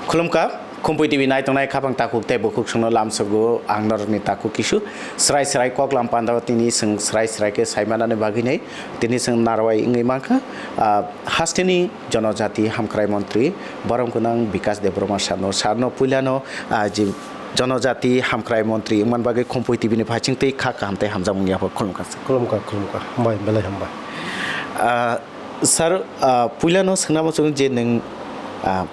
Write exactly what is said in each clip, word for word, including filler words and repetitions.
Khulumkha, Khumpui T V naitongnai khapang takhuk tei bukhuk songno lamsogo ang norokni takhuk kisu. Srai srai koklam pandao tini chwng srai srai khe saimanani bagwi nei. Tini chwng narwai wngwi mankha, ah, hasteni jonojati hamkrai montri borom gwnang Bikas Debbarma sarno, sarno puilano, ah, je jonojati hamkrai montri wngmani bagwi Khumpui T V ni phaising tei kha kaham tei hamjakmung yaphar khulumkha. Khulumkha, khulumkha. Hambai, belai hambai. Ah, Sir, ah, puilano swngna muchungo je nwng, ah,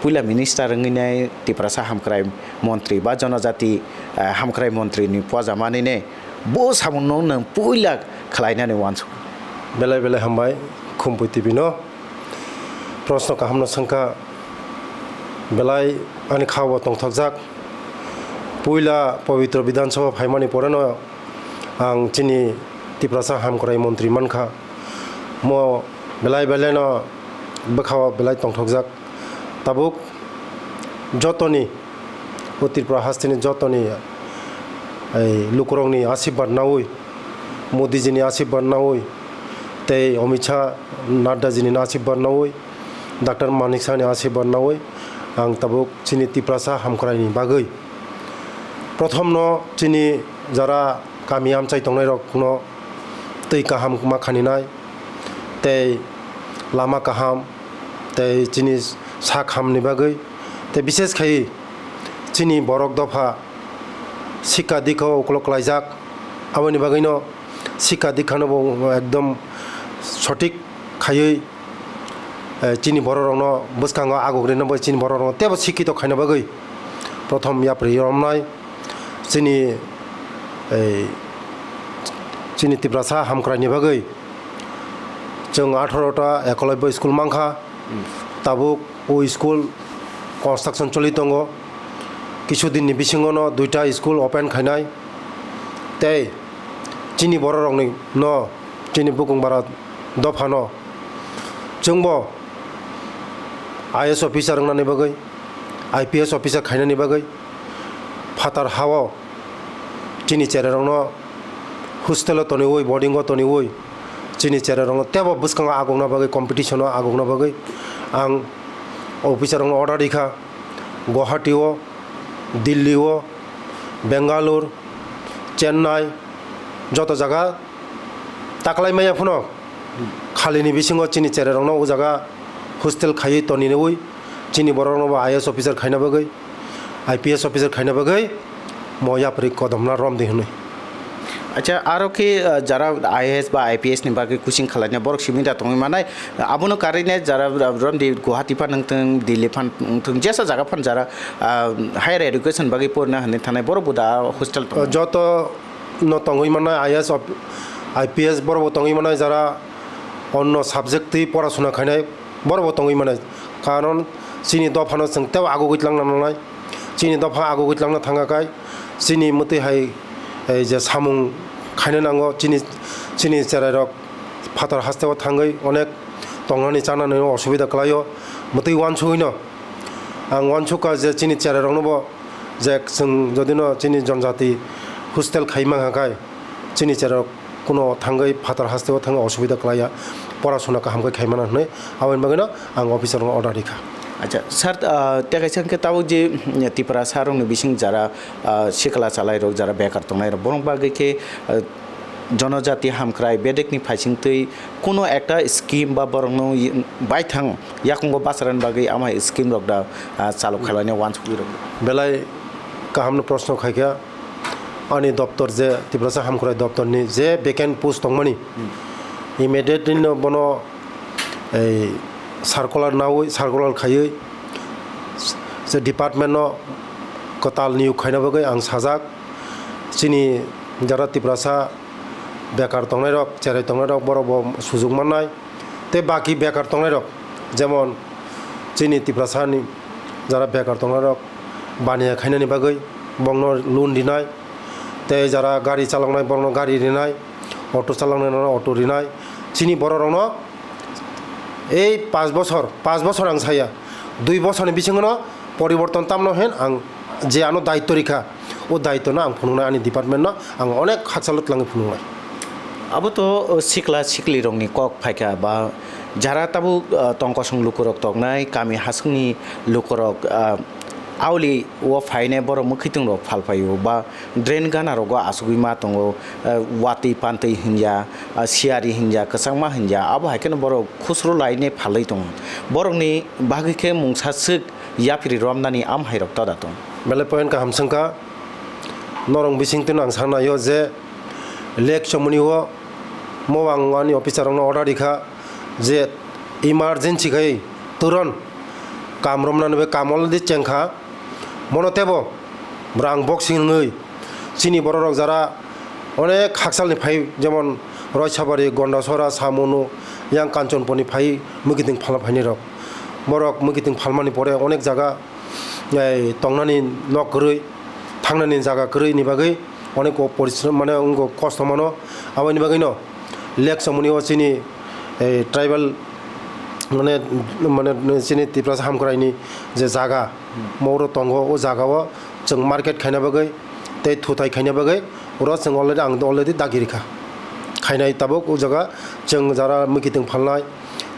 puila minister wngwi nai Tiprasa hamkrai montri ba jonojati, ah, hamkrai montri ni poja manwi ne bo samungno nwng puila khlainani uansuk. Belai belai hambai Khumpui T V no. Proshno kahamno swngkha, belai ani khao tongthokjak. Puila Pabitra Bidhan Sabha phaimani poreno ang chini Tiprasa hamkrai montri mankha. Mo belai belai no bwkhao belai tongthokjak. Tabuk jotoni, o Tripura hasteni jotoni, ei, lukurokni asirwad naui, Modiji ni asirwad naui, tei Amit Shah Nadda ji ni asirwad naui, Doctor Manik Saha ni asirwad naui, ang tabuk chini Tiprasa hamkrai ni bagwi prothom no chini jara kami amchai tongnai rok no twi kaham ma khaninai, tei lama kaham, tei chini sak hamni bagwi, tei bishes khai chini borok dopha sikha dikha o ukolog klaijak, aboni bagwino sikha dikha no bo ekdom sothik khaiwi, eh, chini borok rokno bwskango aguk rina bai chini borok rokno teibo sikhito khaina bagwi prothom yapri romnai. Chini, ei, chini Tiprasa hamkrai ni bagwi chwng atharo ta ekolobya school mankha. Tabuk o school construction choli tongo. Kisu din ni bisingo no duita school open khainai. Tei chini borok rokni no, chini bukung bara dopha no chwngbo I A S officer wngnani bagwi, I P S officer khainani bagwi phatar hao chini chererokno hostel o toniwi, boarding o toniwi, chini chererokno teibo bwskango agokna bagwi, competition o agokna bagwi ang officer rokno order rikha. Guwahati o, Delhi o, Bangalore, Chennai, joto jaga taklai maya phano khalini bisingo chini chererokno o jaga hostel khaiwi toniwi chini borokno bo I A S officer khaina bagwi, I P S officer khaina bagwi mo yapri kodomna romdi hwnwi. Acha, aro khe, ah, jara I A S ba I P S ni bagwi coaching khalaina borok simi da tongwi manai, abono karwi nai jara romdi Guwahati phan wngthung, Delhi phan wngthung, jesa jaga phan jara, ah, higher education bagwi porina hwnwi thanai borok bo da hostel tongo. Joto no tongwi manai I A S of, I P S borok bo tongwi manai jara onno subject twi porasuna khainai borok bo tongwi manai. Karon chini dophano chwng teibo agugwi tlangna nangnai. Chini dopha agugwi tlangna thangkha kai chini mwtwi hai, eh, je samung khaina nango chini, chini cherairok phatar hasteo thangwi onek tongnani chanani osubida kwlaio. Mwtwi uansugwino ang uansukha je chini cherairoknobo je chwng jodino chini jonjati hostel khai mankha khai chini cherok kuno thangwi phatar hasteo thangwi osubida kwlaiya, porasuna kaham khe khaimana hwnwi aboni bagwino ang officer no order rikha. Acha, sir, ah, tei kaisa hwnkhe tabuk je, mm, Tiprasa rokni bising jara, ah, sikla chalairok, jara bekar tongnairok, borok bagwi khe, ah, jonojati hamkrai bedekni phaisingtwi kuno ekta scheme ba borokno y-, baithang yakungo bacharani bagwi ama scheme rok da, ah, chalok khlaina uansugwi rok. Belai kahamno proshno khaikha. Ani doptor je Tiprasa Hamkrai doptorni je vacant post tongmani, immediately no bono ei circular naui, circular khaiwi je department no kwtal niyok khaina bagwi ang sajak. Chini jara Tiprasa bekar tongnairok, cherai tongnairok borok bo sujuk mannai. Tei baki bekar tongnairok, jemon chini Tiprasani jara bekar tongnairok baniya khainani bagwi bongno loan rinai, tei jara gari chaloknai borokno gari rinai, auto chaloknairokno auto rinai, chini bororokno ei pash bochor, pash bochor ang saya, dui bochorni bisingono poriborton tamno hin ang je ano daitto rikha, o daitto no ang phunuknai, ani department no ang onek hakchalo twlangwi phunuknai. Abo to, uh, sikla siklirokni kok phaikha ba jara tabuk, uh, tongkosong lukurok tongnai kami hasongni lukurok, uh, auli o phainai borok mwkhwtwng rok phalphaio ba drain gana rogo asugwi ma tongo, uh, watwi pantwi hinja, uh, siyari hinja, kwchangma hinja, abo hai kheno borok khusru lainai phalwi tongo. Borokni bagwi khe mungsa swk yapri romnani amhairok toda tong. Belai point kaham swngkha. Norok bisingtwi ang sanai o je Lake Chomoni o mo ang ani officer rokno order rikha je emergency khai turon kam romnani bai kam already chengkha. Mono tebo rang boxing wngwi chini borok rok jara onek haksalni phai, jemon Roisabari, Gondasora, Samunu, yang Kanchanpurni phai mwkhwtwng phalna phainai rok. Borok mwkhwtwng phalmani pore onek jaga, ei, tongnani nok kwrwi, thangnani jaga kwrwi ni bagwi onek ko-, porishrom, mane, wngkha, kosto mano. Aboni bagwino Lake Chomoni o chini, ei, tribal, mane, mane, chini Tiprasa Hamkraini je jaga, moro tongo, o jaga o chwng market khaina bagwi tei thutai khaina bagwi oro chwng already, ang already dagi rikha. Khainai tabuk o jaga chwng jara mwkhwtwng phalnai,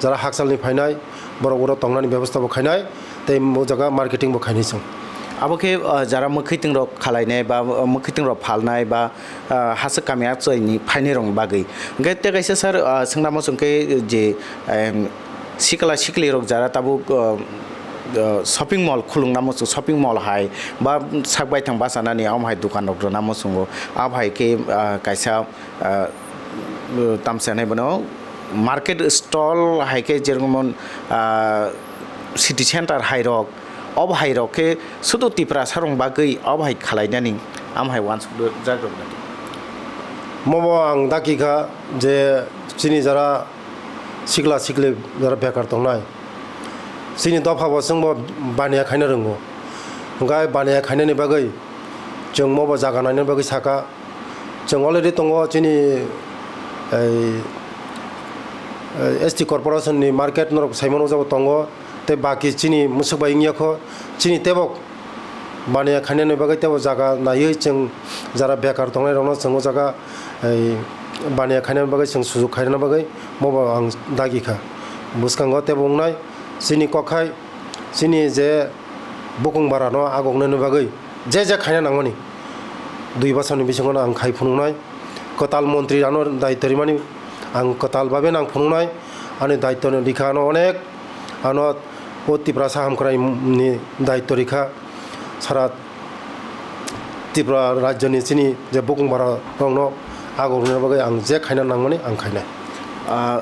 jara haksalni phainai, borok oro tongnani bebosta bo khainai, tei o jaga marketing bo khainai chwng. Abo khe, uh, jara mwkhwtwng rok khalainai ba, uh, mwkhwtwng rok phalnai ba, uh, haswk kami achai ni phainai rok ni bagwi. Hwnkhe tei kaisa sir, uh, swngna muchung khe je, em, sikla sikli rok jara tabuk, uh, uh, shopping mall khulungna muchung, shopping mall hai ba sak baithang bachanani amo hai dukan rok rwna muchungo. Abo hai khe, uh, kaisa ah, tamsa hinwi bono market stall hai khe, jeremon, ah, city center hai rok, obo hai rok khe sudu Tiprasa rok bagwi obo hai khalainani, amo hai uansukjak rok. Mobo ang daki kha je chini jara sikla sikli jara bekar tongnai, chini dopha bo chwngbo baniya khaina rwngo, hwnkhe baniya khainani bagwi chwng mobo jaga nainani bagwi saka. Chwng already tongo chini, ei, ei, S T corporation ni market norok saimano, o jaga tongo, tei baki chini mwswk bai wngya kho, chini teibo baniya khainani bagwi teibo jaga naiwi chwng jara bekar tongnai rokno chwng o jaga, ei, baniya khainani bagwi chwng sujuk khainani bagwi mobo ang dagi kha. Bwskango teibo wngnai chini kok hai. Chini je bukung barano agoknani bagwi je je khaina nangmani, dui bosor ni bisingo no ang khai phunuknai. Kwtal montri ano daityo rimani ang kwtal babe nang phunuknai. Ani daityo no rikha ano onek, ano o Tiprasa Hamkrai ni daityo rikha. Sara Tripura rajyoni chini je bukung bara rokno agoknani bagwi ang je khaina nangmani ang khainai. Ah,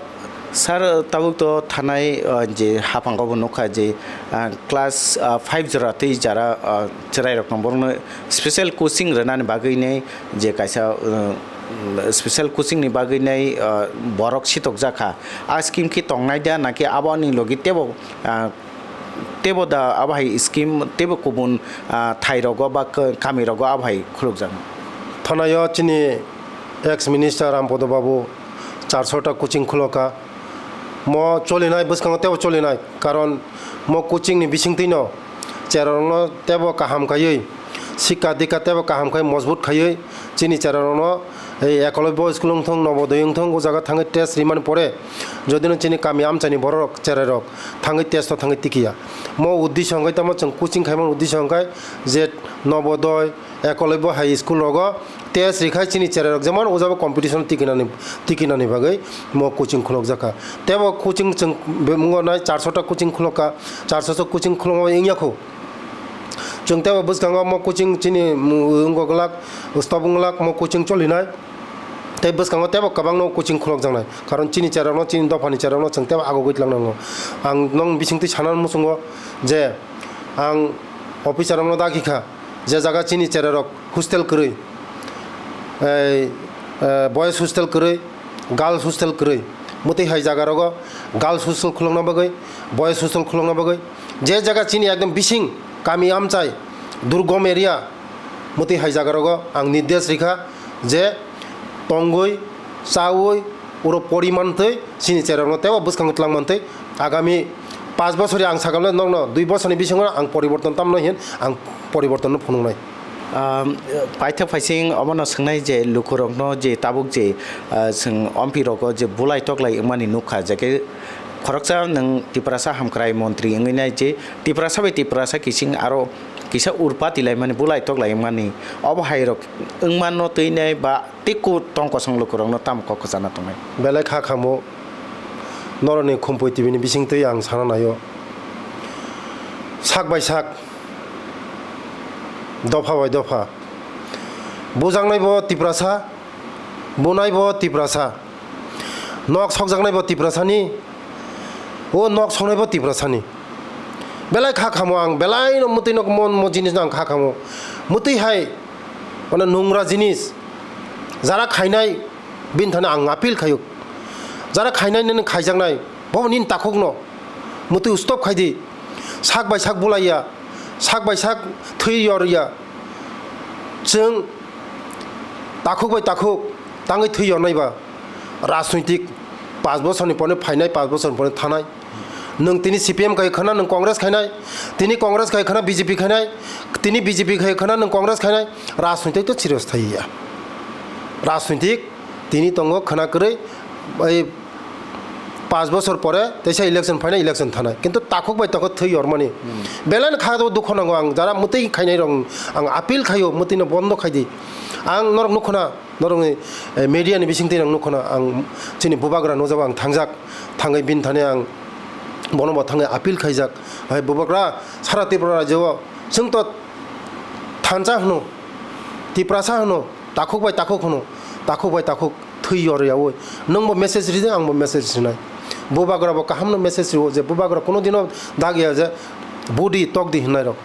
sir, tabuk to thanai, ah, je hapang bo nukha je, ah, class, ah, five jora tei jara, ah, chwrairokno borokno special coaching rwnani bagwi nai je kaisa, ah, special coaching ni bagwi nai, ah, borok sitokjak kha. A scheme khe tongnai da naki aboni logi teibo, ah, teibo da abo hai scheme teibo kubun, ah, thai rogo ba k-, kami rogo abo hai khulukjak? Thanaio chini ex minister Rampodo Babu charso ta coaching khuloka. Mo cholinai, bwskango teibo cholinai, karon mo coaching ni bisingtwi no cherarokno teibo kaham khaiwi, sikka dikka teibo kaham khai mojbut khaiwi chini cherarokno ei Ekolobya school wngthong, Nobodoy wngthong, o jaga thangwi test rimani pore jodi no chini kami amchaini borok cherai rok thangwi test o thangwi tikiya. Mo uddesho hwnkhe tamo chwng coaching khaimani uddesho hwnkhe je Nobodoy, Ekolobya high school rogo test rikhai chini cherai rok jemon o jaga competition tikinani, tikinani bagwi mo coaching khulokjakha. Teibo coaching chwng bumung nai charso ta coaching khulokha, charso ta coaching khulokma wngya khu. Chwng teibo bwskango mo coaching chini, mm, wngkok glak, stop wng glak mo coaching cholinai. Tei bwskango teibo kwbangno coaching khulokjaknai. Karon chini cherarokno, chini dophani cherarokno chwng teibo agogwi tlangnango. Ang nong bisingtwi sana muchungo je ang officer rokno dagi kha, je jaga chini cherarok hostel kwrwi, ei, eh, boys hostel kwrwi, girls hostel kwrwi, mwtwi hai jaga rogo girls hostel khulokna bagwi, boys hostel khulokna bagwi, je jaga chini ekdom bising kami amchai, durgom area, mwtwi hai jaga rogo ang nirdesh rikha je tongwi, chawi, oro pori mantwi, chini cherarokno teibo bwskango twlang mantwi, agami panch bosori ang sakha le nokno dui bosori bisingo ang poriborton tamno hin ang poriborton no phunuknai. Um, paithak phaising omono swngnai je lukurokno je tabuk je, ah, chwng ompirokgo je bulai toklai wngmani nukha, je khe khoroksa nwng Tiprasa hamkrai montri wngwi nai je Tiprasa bai Tiprasa kising aro kisa urpati laimani bulai toklai wngmani obo hairok wngmano twinai ba tei ku tong kosong lukurokno tamo kok kwchana tongnai? Belai kha khamu norokni Khumpui T V ni bisingtwi ang sana naio. Sak bai sak, dopha bai dopha. Bujaknai bo Tiprasa, bunai bo Tiprasa. Nok sokjaknai bo Tiprasani, o nok soknai bo Tiprasani. Belai kha khamu ang, belai no mwtwi no mo, mo jinis no ang kha khamu. Mwtwi hai, mane nungra jinis, jara khainai, bini thani ang appeal khaio. Jara khainai nini khaijaknai, bo nini takhuk no, mwtwi stop khaidi. Sak bai sak bulaiya, sak bai sak thwi yorya. Chwng takhuk bai takhuk tangwi thwi yornai ba rajnoitik, panch bosorni porni phainai, panch bosorni porni thanai. Nwng tini C P M khai khana nwng Congress khainai, tini Congress khai khana B J P khainai, tini B J P khai khana nwng Congress khainai, rajnoitik to serious thai ya. Rajnoitik tini tongo khana kwrwi, bai panch bochor pore teisa election phainai, election thanai, kintu takhuk bai takhuk thwi yormani. Belai no kha dukho nango ang, jara mwtwi khainai rok ang appeal khaio, mwtwi no bondo khaidi. Ang norok nukhuna, norokni, eh, media ni bisingtwi ang nukhuna, ang chini bubagra nujao ang thangjak, thangwi bini thani ang bono bo thangwi appeal khaijak. Hai bubagra, sara Tripura rajyo o chwng to thansa hwno, Tiprasa hwno, takhuk bai takhuk hwno, takhuk bai takhuk thwi yor yaui. Nwng bo message ridi, ang bo message rinai. Bubagra bo kaham no message rio je bubagra kuno dino dag ya je budi tok di hwnai rok.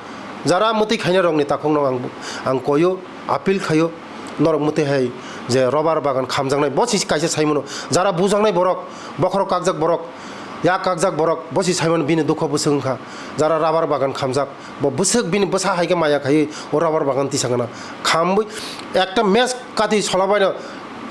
Jara mwtwi khainai rok ni takhuk no ang, ang koyo, appeal khayo, norok mwtwi hai je rubber bagan khamjaknai, bo si kaisa sai mano. Jara bujaknai borok, bokhorok kakjak borok, yak kakjak borok, bo si sai mano bini dukho bwswk wngkha. Jara rubber bagan khamjak, bo bwswk bini bwsa hai khe maya khaiwi o rubber bagan tisa gana. Khambwi ekta match kati sola baino,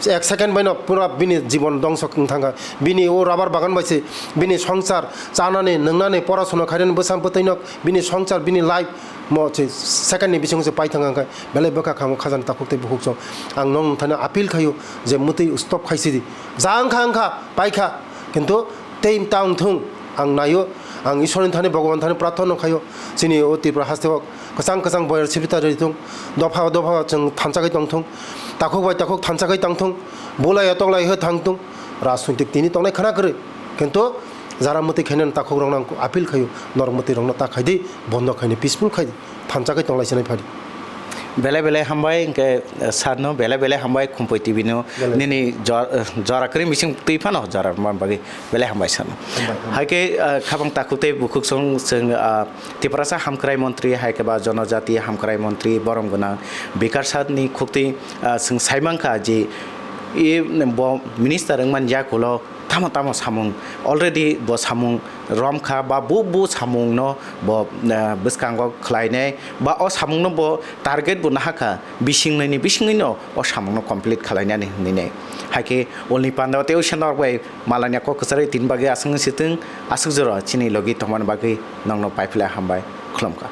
ek second baino pura bini jibon dongso wng thangkha. Bini o rubber bagan bai se bini songsar chanani, nwngnani, porasona khainani, bwsa bwtwino bini songsar, bini life mo se second ni bisingo se pai thangkha khe belai bwkha khamu khajani takhuk tei bukhuk song. Ang nong thani appeal khaio je mwtwi stop khaisidi. Ja wngkha wngkha, paikha, kintu tei ta wngthung, ang naio, ang Ishwarni thani, Bhagwan thani prarthana khaio, chini o Tripura haste o kwchang kwchang boyar sibita rithung, dopha dopha chwng thansa khai tongthung, takhuk bai takhuk thansa khai tongthung, bulai ya toklai khe thangthung, rajnoitik tini tongnai khana kwrwi, kintu jara mwtwi khainani takhuk rokno ang appeal khaio, norok mwtwi rokno ta khaidi, bondo khaini peaceful khaidi. Thansa khai tonglaisani phadi. Belai belai hambai, hwnkhe, eh, sir no belai belai hambai, Khumpui T V no. Belai. Nini jor-, eh, jora kwrwi bising twi phano jora rwna bagwi belai hambai sir no. Hambai, hambai. Hai khe, eh, khabang takhuk tei bukhuk song chwng, ah, Tiprasa hamkrai montri, hai khe ba jonojati hamkrai montri, borom gwnang Bikash sir ni khuktwi, ah, chwng sai mankha je, i, bo minister wngmani yakulo tamo tamo samung, already bo samung romkha ba bo, bo samungno bo, eh, bwskango khlainai ba o samungno bo target bo nahakha, bisingnaini bisingwino o samungno complete khlainani hinwi nai. Hai khe ulni pandao tei uisano rok bai malania kok kwcharwi tin bagwi aswk wngwi sitwng, aswk jora chini logi tongmani bagwi nokno paiphlai hambai khulumkha.